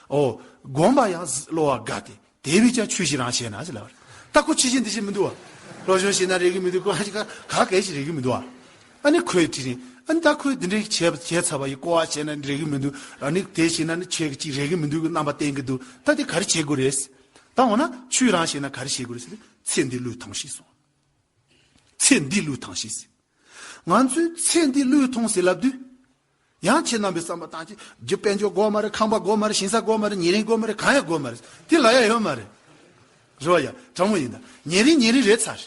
ཨོ། སྒོམ་པ་ཡང་གློ་བ་དགའ་སྟེ། དེ་བས་ཀྱང་ཆོས་ཤིག་རང་བྱས་ན་ཟེར་ལབ་པ་རེད། ད་ཁོ་ཆོས་ཤིག་འདི་ཤིག་མི་འདུག་བ། སློབ་སྦྱོང་བྱས་ན་རེག་གི་མི་འདུག་ཁོ་ཧ་ཅི་ག་ག་གེ་ཞིག་རེག་གི་མི་འདུག་བ། ཨ་ནི་ཁོས་དྲིས་རིང་། ཨ་ནི་ད་ཁོས་འདི་འདྲའི་བྱས་བྱས་ཚར་བ་ཡི་ཀོ་བ་བྱས་ན་རེག་གི་མི་འདུག་ཨ་ནི་དེ་བྱས་ན་ནི་ཁྱེད་ཀྱིས་རེག་གི་མི་འདུག་གི་རྣམ་པ་བསྟན་གི་འདུག་ད་དེ་ག་རེ་བྱེད་དགོས་རེད། ད་འོ་ན་ཆོས་རང་བྱས་ན་ག་རེ་བྱེད་དགོས་རེད་ཟེར་ན་ཚེ་འདི་བློས་ཐོངས་ཤིག་གསུངས། ཚེ་འདི་བློས་ཐོངས་ཤིག་ཟེར། ང་ཚོས་ཚེ་འདི་བློས་ཐོངས་ཟེར་ལབ་དུས། ཡང་ཁྱེད་རྣམ་པས་བསམ་པ་བཏང་ཅིག་རྒྱུ་དཔལ་འབྱོར་དགོས་མ་རེད། ཁང་པ་དགོས་མ་རེད། ཞིང་ས་དགོས་མ་རེད། ཉེ་རིང་དགོས་མ་རེད། གང་ཡང་དགོས་མ་རེད། དེ་ལ་ཡ་ཡོད་མ་རེད། རེད་བ་ཡ། དྲང་མོ་ཡིན་ད། ཉེ་རིང་ཉེ་རིང་རེད་ཚར།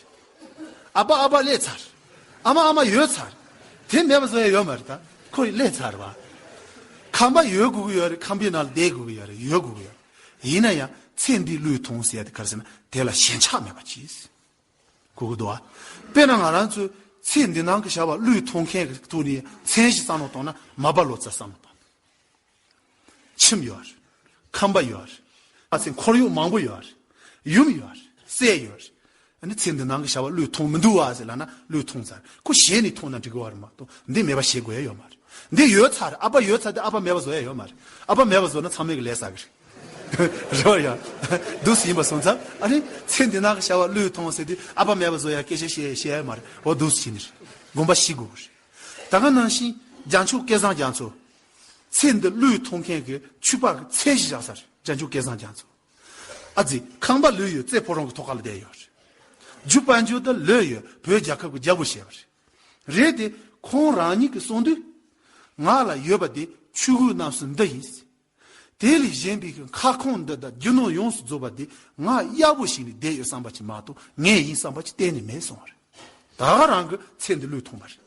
ཨ་ཕ་ཨ་ཕ་སླེབས་ཚར། ཨ་མ་ཨ་མ་ཡོད་ཚར། དེ་མེད་པ་བཟོ་ཡ་ཡོད་མ་རེད་ད། ཁོ་ཡི་སླེབས་ཚར་བ། ཁང་པ་ཡོད་དགོས་ཀྱི་ཡོད་རེད། ཁང་པའི་ནང་ལ་བསྡད་དགོས་ཀྱི་ཡོད་རེད། ཡོད་དགོས་ཀྱི་ཡོད་རེད། ཡིན་ན་ཡང་ཚེ་འདི་བློས་ཐོངས་ཟེར་ཡ་དེ་ག་རེ་ཟེར་ན་དེ་ལ་ཞེན་ཆགས་མེད་པ་གྱིས། གོ་གི་འདུག་ཨ། དཔེར་ན་ང་རང་ཚོས་ཚེ་འདི་ནང་གི་བྱ་བ་བློས་ཐོངས་མཁན་གྱི་ཐོག་ནས་མཚན་གཞི་བསམ་བློ་བཏང་ན་མ་པ་ལོ་ཙཱ་བསམ་བློ་བཏང་། ཁྱིམ་ཡོད་རེད། ཁང་པ་ཡོད་རེད། ཨ་ཚེ་འཁོར་ཡུག་མང་པོ་ཡོད་རེད། ཡུམ་ཡོད་རེད། སྲས་ཡོད་རེད། ཨ་ནི་ཚེ་འདི་ནང་གི་བྱ་བ་བློས་ཐོངས་མི་འདུག་བ་ཟེར་ལབ་ན་བློས་ཐོངས་ཚར། ཁོ་ཞེད་ནས་ཐོངས་ན་འགྲིག་གི་བ་རེད་མ་གཏོགས་འདི་མེད་པ་བྱེད་དགོས་ཡ་ཡོད་མ་རེད། འདི་ཡོད་ཚར་རེད། ཨ་ཕ་ཡོད་ཚར་དེ་ཨ་ཕ་མེད་པ་བཟོ་ཡ་ཡོད་མ་རེད། ཨ་ཕ་མེད་པ་བཟོ་ན་ཚང་མས་གི་ལས་བསགས་གི་རེད། རེད་བ་ཡ། འདུག་སེ་ཡིན་པ་སོང་ཙང་ཨ་ནི་ཚེ་འདི་ནང་གི་བྱ་བ་བློས་ཐོངས་ཟེར་དུས་ཨ་ཕ་མེད་པ་བཟོ་ཡ་སྐད་ཆ་བཤད་བཤད་ཡ་མ་རེད། འོ་འདུག་སེ་བྱས་ནས་རེད། དགོངས་པ་བཞེས་དགོས་གི་རེད། ད་ག་ནང་བཞིན་རྒྱལ་མཆོག་སྐལ་བཟང་རྒྱ་མཚོ། ཚེ་འདི་བློས་ཐོངས་མཁན་གྱི་ཆོས་པ་གི་མཚན་གཞི་བཞག་ས་རེད། རྒྱལ་མཆོག་སྐལ་བཟང་རྒྱ་མཚོ། ཨ་ཙི་ཁང་པ་ལོས་ཡོད་རྩེ་ཕོ་བྲང་གི་ཐོག་ཁ་ལ་བསྡད་ཡོད་རེད། རྒྱུ་དཔལ་འབྱོར་དེ་ལོས་ཡོད་བོད་རྒྱལ་ཁབ་ཀྱི་རྒྱལ་པོ་བྱས་པ་རེད། རེད་དེ་ཁོང་རང་ཉིད་ཀྱིས་གསུངས་དུས། ང་ལ་ཡོད་པ་དེ་ཆོས་གོས་རྣམ་གསུམ་འདི་ཡིན། དེ་ལས་གཞན་པའི་ཁ་སྐོང་འདི་དང་རྒྱུ་ནོར་ཡོངས་སུ་རྫོགས་པ་དེ་ང་གཡར་པོ་ཞིག་ནས་བསྡད་ཡོད་བསམ་པ་ཅིག་མ་གཏོགས་ངའི་ཡིན་བསམ་པ་ཅིག་གཏན་ནས་མེད་གསུངས་པ་རེད། ད་ག་རང་གི་ཚེ་འདི་བློས་ཐོངས་པ་རེད།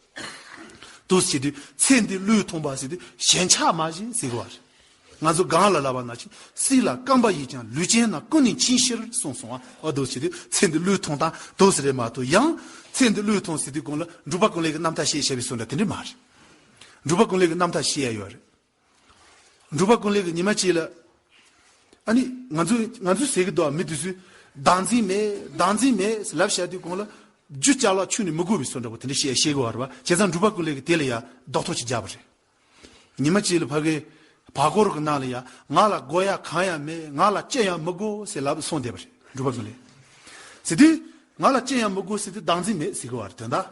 འདུག་སེ་བྱེད་དུས་ཚེ་འདི་བློས་ཐོངས་པ་ཟེར་དུས་ཞེན་ཆགས་མ་བྱེད་ཟེར་གི་བ་རེད། ང་ཚོ་སྒང་ལ་ལབ་པ་ནང་བཞིན་སྲིད་ལ་རྐང་པ་ཡིས་ཀྱང་ལུས་ཅན་རྣམས་ཀུན་ནས་འཆིང་ཕྱིར་གསུངས་སོང་བ། འོ་འདུག་སེ་བྱེད་དུས་ཚེ་འདི་བློས་ཐོངས་དང་འདུག་སེ་རེད་མ་གཏོགས་ཡང་ཚེ་འདི་བློས་ཐོངས་ཟེར་དུས་གོང་ལ་འབྲུག་པ་ཀུན་ལེགས་ཀྱི་རྣམ་ཐར་བཤད་བཤད་པའི་བཟོ་འདྲ་དེ་འདྲ་མ་རེད། འབྲུག་པ་ཀུན་ལེགས་ཀྱི་རྣམ་ཐར་བཤད་ཡ་ཡོད་རེད། འབྲུག་པ་ཀུན་ལེགས་ཀྱིས་ཉི་མ་གཅིག་ལ། ཨ་ནི་ང་ཚོས་ང་ཚོས་ཟེར་གི་འདུག་མི་དེ་ཚོས་བདག་འཛིན་མེད་བདག་འཛིན་མེད་ལབ་བཤད་དུས་གོང་ལ་རྒྱུ་ཅ་ལག་ཁྱོན་ནས་མི་དགོས་པའི་བཟོ་འདྲ་པོ་དེ་འདྲ་བཤད་བཤད་གི་བ་རེད་བ། བྱས་ཙང་འབྲུག་པ་ཀུན་ལེགས་ཀྱིས་དེ་ལ་ཡ་རྡོག་ཐོ་ཅིག་བརྒྱབ་པ་རེད། ཉི་མ་གཅིག་ལ་ཕ་གི་བར་སྐོར་གི་ནང་ལ་ཡ་ང་ལ་དགོས་ཡ་གང་ཡང་མེད། ང་ལ་ཅི་ཡང་མི་དགོས་ཟེར་ལབ་སོང་བསྡད་པ་རེད། འབྲུག་པ་ཀུན་ལེགས་ཟེར་དུས་ང་ལ་ཅི་ཡང་མི་དགོས་ཟེར་དུས་བདག་འཛིན་མེད་ཟེར་གི་བ་རེད། དོན་དག་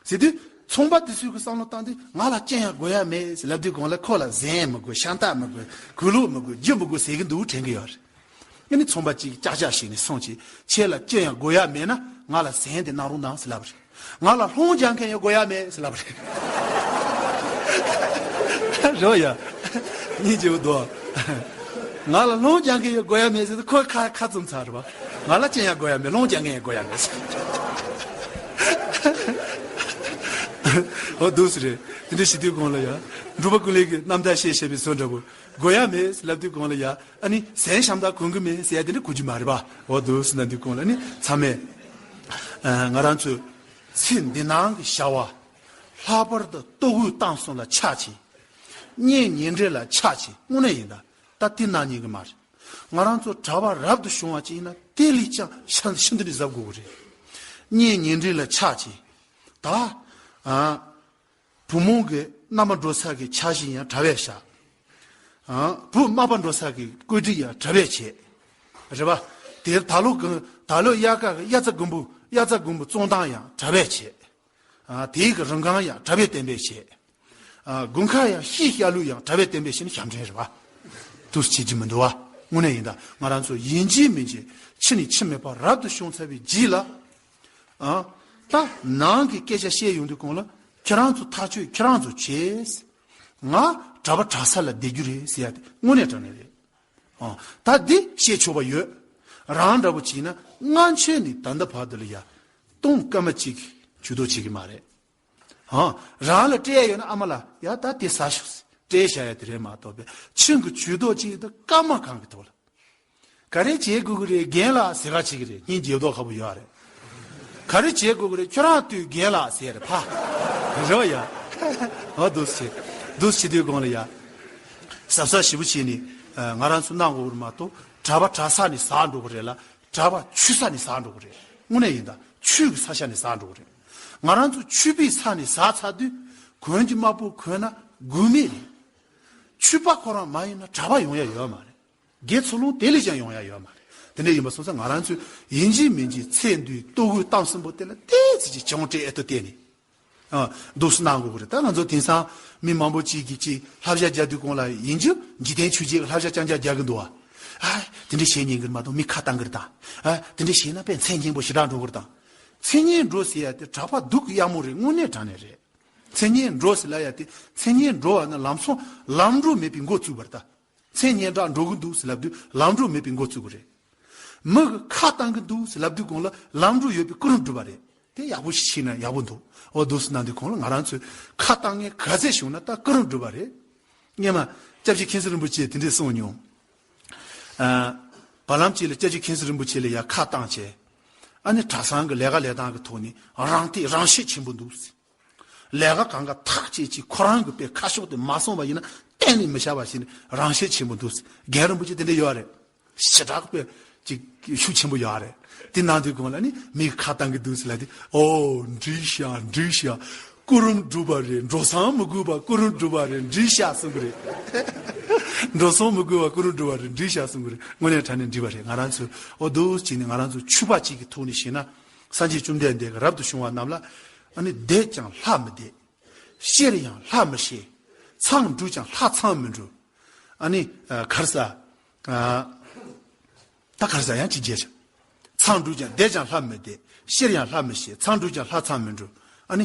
ཟེར་དུས་ཚོང་པ་དེ་ཚོས་ཀྱི་བསམ་བློ་བཏང་དུས་ང་ལ་ཅི་ཡང་དགོས་ཡ་མེད་ཟེར་ལབ་དུས་གོང་ལ་ཁོ་ལ་གཟན་མི་དགོས། ཤ་སྟག་མི་དགོས། གོས་ལོག་མི་དགོས། རྒྱུ་མི་དགོས་ཟེར་གྱི་འདུག་དྲན་གྱི་ཡོད་རེད། ཨ་ནི་ཚོང་པ་གཅིག་ཅག་ཅག་བྱས་ནས་སོང་ཅིག་ཁྱེད་ལ་ཅི་ཡང་དགོས་ཡ་མེད་ན་ང་ལ་གཟན་དེ་གནང་རོགས་གནང་ཟེར་ལབ་པ་རེད། ང་ལ་སློང་རྒྱག་མཁན་ཡང་དགོས་ཡ་མེད་ཟེར་ལབ་པ་རེད། རེད་བ་ཡ། སྙིང་རྗེ་པོ་འདུག་ང་ལ་སློང་རྒྱག་མཁན་ཡང་དགོས་ཡ་མེད་ཟེར་དུས་ཁོས་ཁ་ཁ་བཙུམ་ཚར་རེད་བ། ང་ལ་ཅི་ཡང་དགོས་ཡ་མེད། སློང་རྒྱག་མཁན་ཡང་དགོས་ཡ་མེད་ཟེར། འོ་འདུག་སེ་རེད། དེ་འདྲ་བྱེད་དུས་གོང་ལ་ཡ། འབྲུག་པ་ཀུན་ལེགས་ཀྱི་རྣམ་ཐར་བཤད་བཤད་པའི་བཟོ་འདྲ་པོ། དགོས་ཡ་མེད་ལབ་དུས་གོང་ལ་ཡ། ཨ་ནི་གཟན་ཤམ་ཐབས་གོན་གི་མེད་ཟེར་ཡ་དེ་འདྲ་གོ་རྒྱུ་མ་རེད་པ། འོ་འདུག་སེ་ན་དུས་གོང་ལ་ཨ་ནི་ཚང་མས། ཨ། ང་རང་ཚོས་ཚེ་འདི་ནང་གི་བྱ་བ། ལྷག་པར་དུ་ལྟོ་གོས་གཏམ་གསུམ་ལ་ཆགས་བྱས། གཉེན་ཉེ་འབྲེལ་ལ་ཆགས་བྱས། དངོས་གནས་ཡིན་ད། ད་དེ་གནང་ཉན་གི་མ་རེད། ང་རང་ཚོ་གྲྭ་པ་རབ་ཏུ་བྱུང་བ་ཅིག་ཡིན་ན་དེ་ལས་ཀྱང་ཤ་ཤིན་ཏུ་ནས་གཟབ་དགོས་གི་རེད། གཉེན་ཉེ་འབྲེལ་ལ་ཆགས་བྱས། ད། ཨ། བུ་མོ་གི་མནའ་མ་འགྲོ་ས་གི་འཆར་གཞི་ཡང་གྲྭ་པས་བཞག་ཨ། བུ་མ་པ་འགྲོ་ས་གི་བཀོད་སྒྲིག་ཡང་གྲྭ་པས་བྱས། རེད་པ། དེར་ད་ལོ་གི་ད་ལོ་དབྱར་ཁ་གི་དབྱར་རྩྭ་དགུན་འབུ་དབྱར་རྩྭ་དགུན་འབུ་བཙོང་སྟངས་ཡང་གྲྭ་པས་བྱས། ཨ། དེའི་གི་རིན་གོང་ཡང་གྲྭ་པས་གཏན་འབེབས་བྱས། ཨ། དགུན་ཁ་ཡང་ཤིང་བཤའ་ལུགས་ཡང་གྲྭ་པས་གཏན་འབེབས་བྱས་ནས་ཞབས་འདྲེན་རེད་པ། འདུག་སེ་བྱེད་རྒྱུ་མི་འདུག་པ། དངོས་གནས་ཡིན་ད། ང་རང་ཚོ་ཡིན་གཅིག་མིན་གཅིག་ཕྱི་ནས་ཁྱིམ་མེད་པར་རབ་ཏུ་བྱུང་ཚར་བའི་རྗེས་ལ། ཨ། ད་ནང་གི་སྐད་ཆ་བཤད་ཡོང་དུས་གོང་ལ་ཁྱེད་རང་ཚོ་ཐག་གཅོད་ཁྱེད་རང་ཚོ་བྱེད། ང་གྲྭ་པ་གྲྭ་ས་ལ་བསྡད་རྒྱུ་རེད་ཟེར་ཡ་དེ་དངོས་གནས་དྲང་གནས་རེད། ཨ། ད་འདི་བཤད་ཆོག་པ་ཡོད། རང་འདྲ་པོ་བྱས་ན་སྔ་ཕྱི་ནས་ད་ལྟ་བར་དུ་ལ་ཡ་གཏོང་སྐར་མ་གཅིག་ཇུས་གཏོགས་བྱེད་ཀྱི་མ་རེད། ཨ། རང་ལ་སྤྲད་ཡ་ཡོད་ན་ཨ་མ་ལ་ཡ་ད་དེ་ཟ་ཤོག་ཟེར་སྤྲད་བཞག་ཡ་དེ་རེད་མ་གཏོགས་པའི་ཁྱིམ་གྱི་ཇུས་གཏོགས་བྱེད་ཡ་ད་སྐར་མ་གང་གི་ཐོག་ལ། ག་རེ་བྱེད་དགོས་ཀྱི་རེད་རྒན་ལགས་ཟེར་ག་བྱེད་ཀྱི་རེད། སྙིང་རྗེ་མདོག་ཁ་པོ་ཡོད་རེད། ག་རེ་བྱེད་དགོས་ཀྱི་རེད། ཁྱོད་རང་ལྟོས་རྒན་ལགས་ཟེར་རེད་ཕ། རེད་བ་ཡ། ཨ་འདུག་སེ་འདུག་སེ་བྱེད་དུས་གོང་ལ་ཡ། གཟབ་གཟབ་ཞེ་པོ་བྱས་ནས་ང་རང་ཚོ་གནང་དགོས་ཀྱི་རེད་མ་གཏོགས་གྲྭ་པ་གྲྭ་ས་ནས་ཟག་འགྲོ་གི་རེད་ལ། གྲྭ་པ་ཆོས་ས་ནས་ཟག་འགྲོ་གི་རེད། དངོས་གནས་ཡིན་ད། ཆོས་ཀྱི་ས་ཆ་ནས་ཟག་འགྲོ་གི་རེད། ང་རང་ཚོ་ཆོས་པའི་ས་ནས་ཟག་ཚར་དུས་གོན་གྱི་དམར་པོ་གོན་ན་དགོས་མེད་རེད། ཆོས་པ་ཁོ་རང་མ་ཡིན་ན་གྲྭ་པ་ཡོང་ཡ་ཡོད་མ་རེད། དགེ་ཚུལ་སློང་དེ་ལས་ཀྱང་ཡོང་ཡ་ཡོད་མ་རེད། དེ་འདྲ་ཡིན་པ་སོང་ཙང་ང་རང་ཚོས་ཡིན་གཅིག་མིན་གཅིག་ཚེ་འདིའི་ལྟོ་གོས་གཏམ་གསུམ་པོ་དེ་ལ་ཏོག་ཙམ་ཅིག་སྦྱོང་སྤྲོད་ཨེ་ཐུབ་བལྟས་ནས། ཨ། འདུག་སེ་གནང་དགོས་ཀྱི་རེད། ད་ང་ཚོ་དེང་སང་མི་མང་པོ་ཅིག་གིས་ཅིག་བསླབ་བྱ་རྒྱག་དུས་གོང་ལ་ཡིན་རྒྱུ་འཇིག་རྟེན་ཆོས་བརྒྱད་ཀྱི་བསླབ་བྱ་རྐྱང་རྐྱང་རྒྱག་གི་འདུག་བ། ཨ། དེ་འདྲ་བྱེད་ཉན་གི་མ་གཏོགས་མི་ཁ་བཏང་གི་རེད་ད། ཨ། དེ་འདྲ་བྱས་ན་དཔེ་མཚན་སྙན་པོ་ཞེ་དྲག་འགྲོ་གི་རེད་ད། མཚན་སྙན་འགྲོ་ཟེར་ཡ་དེ་གྲྭ་པ་སྡུག་གི་གཡར་མོ་རེད། དངོས་གནས་དྲང་གནས་རེད། མཚན་སྙན་འགྲོ་ཟེར་ལབ་ཡ་དེ། མཚན་སྙན་འགྲོ་བ་ན་ལམ་སང་ལམ་འགྲོ་མེད་པའི་འགོ་བཙུགས་པ་རེད་ད། མཚན་སྙན་གྲགས་འགྲོ་གི་འདུག་ཟེར་ལབ་དུས་ལམ་འགྲོ་མེད་པའི་འགོ་བཙུགས་པ་རེད། མི་གི་ཁ་བཏང་གི་འདུག་ཟེར་ལབ་དུས་གོང་ལ་ལམ་འགྲོ་ཡོད་པའི་ཀུན་རློམ་སྒྲུབ་པ་རེད། དེ་ཡག་པོ་ཞིག་ཤེས་ན་ཡག་པོ་འདུག་འོ་འདུག་སེ་གནང་དུས་གོང་ལ་ང་རང་ཚོས་ཁ་བཏང་མཁན་ག་ཚད་བྱུང་ན་ད་ཀུན་རློམ་སྒྲུབ་པ་རེད། སྔོན་མ་སྐྱབས་རྗེ་མཁན་ཟུར་རིན་པོ་ཆེས་དེ་འདྲས་གསུངས་མྱོང་། ཨ། བར་ལམ་གཅིག་ལ་སྐྱབས་རྗེ་མཁན་ཟུར་རིན་པོ་ཆེ་ལ་ཡ་ཁ་བཏང་བྱས། ཨ་ནི་གྲྭ་ཚང་གི་ལས་ཀ་ལས་སྟངས་ཀྱི་ཐོག་ནས་རང་ཐད་རང་ཤེད་ཆེན་པོ་འདུག་ལས་ཀ་གང་ག་ཐག་བཅད་ཅིག་ཁོ་རང་གི་དཔེ་ཁ་ཕྱོགས་དེ་མ་སོང་བ་ཡིན་ན་གཏན་ནས་མི་བྱ་བ་ཞིག་ནི་རང་ཤེད་ཆེན་པོ་འདུག་རྒན་རིན་པོ་ཆེ་དེ་འདྲ་ཡོད་རེད། ཞེ་དྲག་དཔེ་ཅིག་ཤུགས་ཆེན་པོ་ཡོད་རེད། དེ་གནང་དུས་གོང་ལ་ནི་མིག་ཁ་བཏང་གི་འདུག་ཟེར་ལབ་དུས། ཨོ། འགྲིག་ཤག་འགྲིག་ཤག་ཀུན་རློམ་སྒྲུབ་པ་རེད། འགྲོ་སོང་མི་དགོས་པ་ཀུན་རློམ་སྒྲུབ་པ་རེད། འགྲིག་ཤག་གསུང་གི་རེད། འགྲོ་སོང་མི་དགོས་པ་ཀུན་རློམ་སྒྲུབ་པ་རེད། འགྲིག་ཤག་གསུང་གི་རེད། དངོས་གནས་དྲང་གནས་འགྲིག་པ་རེད། ང་རང་ཚོ་ཨོ་འདུག་སེ་བྱས་ནས་ང་རང་ཚོ་ཆོས་པ་གཅིག་གི་ཐོག་ནས་བཤད་ན། སངས་རྒྱས་བཅོམ་ལྡན་འདས་ཀྱིས་རབ་ཏུ་བྱུང་བ་རྣམས་ལ། ཨ་ནི་བསྡད་ཀྱང་ལྷ་མི་བསྡད། གཤེགས་ཡང་ལྷ་མི་གཤེགས། མཚམས་འདྲུ་ཀྱང་ལྷ་མཚམས་མི་འདྲུ། ཨ་ནི་ཨ་ག་རེ་ཟ། ཨ་ད་ག་རེ་ཟ་ཡང་ཅིག་བརྗེད་བྱ། མཚམས་འདྲུ་ཀྱང་བསྡད་ཀྱང་ལྷ་མི་བསྡད། གཤེགས་ཡང་ལྷ་མི་གཤེགས། མཚམས་འདྲུ་ཀྱང་ལྷ་མཚམས་མི་འདྲུ། ཨ་ནི་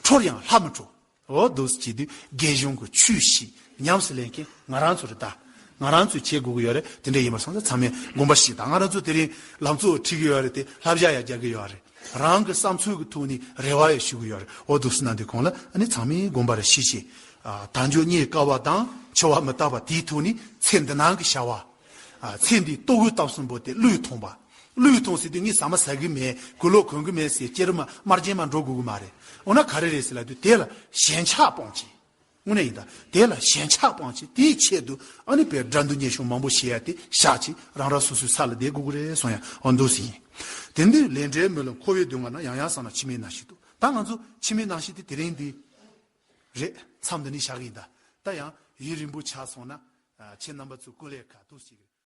ཁྲོ་ཡང་ལྷ་མི་ཁྲོ། འོ་འདུག་སེ་བྱེད་དུས་རྒན་གཞོན་གྱི་ཆོས་ཤིག་ཉམས་སུ་ལེན་མཁན་ང་རང་ཚོ་རེད་ད། ང་རང་ཚོས་བྱེད་དགོས་ཀྱི་ཡོད་རེད། དེ་འདྲ་ཡིན་པ་སོང་ཙང་ཚང་མས་དགོངས་པ་བཞེས་དང་། ང་རང་ཚོ་དེ་རིང་ལམ་གཙོ་བོ་ཁྲིད་ཀྱི་ཡོད་རེད་དེ། བསླབ་བྱ་ཡང་རྒྱག་གི་ཡོད་རེད། རང་གི་བསམ་ཚུལ་གྱི་ཐོག་ནས་རེ་བ་ཡང་ཞུ་གི་ཡོད་རེད། འོ་འདུག་སེ་གནང་དུས་གོང་ལ་ཨ་ནི་ཚང་མས་དགོངས་པ་རེ་བཞེས་བྱས། ཨ། དལ་འབྱོར་རྙེད་དཀའ་བ་དང་འཆི་བ་མི་རྟག་པ་དེའི་ཐོག་ནས་ཚེ་འདི་ནང་གི་བྱ་བ། ཨ། ཚེ་འདིའི་ལྟོ་གོས་གཏམ་གསུམ་པོ་དེ་བློས་ཐོངས་པ། བློས་ཐོངས་ཟེར་དུས་ངས་ཟ་མ་ཟ་གི་མེད། གོས་ལོག་གོན་གི་མེད་ཟེར་ཅེ་རི་མ་དམར་རྗེན་མ་འགྲོ་དགོས་གི་མ་རེད། འོ་ན་ག་རེ་རེད་ཟེར་ལབ་དུས་དེ་ལ་ཞེན་ཆགས་སྤོང་བྱེད། དངོས་གནས་ཡིན་ད། དེ་ལ་ཞེན་ཆགས་སྤོང་བྱེད། དེའི་ཆེད་དུ་ཨ་ནི་བའི་དགྲ་འདུལ་གཉེན་སྐྱོང་མང་པོ་བྱེད་ཡ་དེ་བཞག་བྱས་རང་རང་སོ་སོའི་ས་ལ་བསྡད་དགོས་ཀྱི་རེད་གསུང་ཡ། འོ་འདུག་སེ་ཡིན། དེ་འདི་ལས་འབྲས་སྨོན་ལམ་འཁོར་བའི་སྡུག་བསྔལ་ན་ཡང་ཡང་བསམ་ན་འཆི་མེད་རྣམ་ཤེས་འདུག་ད་ང་ཚོ་འཆི་མེད་རྣམ་ཤེས་དེ་དེ་རིང་འདི་རེད། མཚམས་འདི་ནས་བཞག་གི་ཡིན་ད། ད་ཡང་ཡུན་རིང་པོ་ཆགས་སོང་ན། ཨ། ཁྱེད་རྣམ་པ་ཚོ་སྐུ་ལས་ཁ་ཐུག་ཞིག་རེད།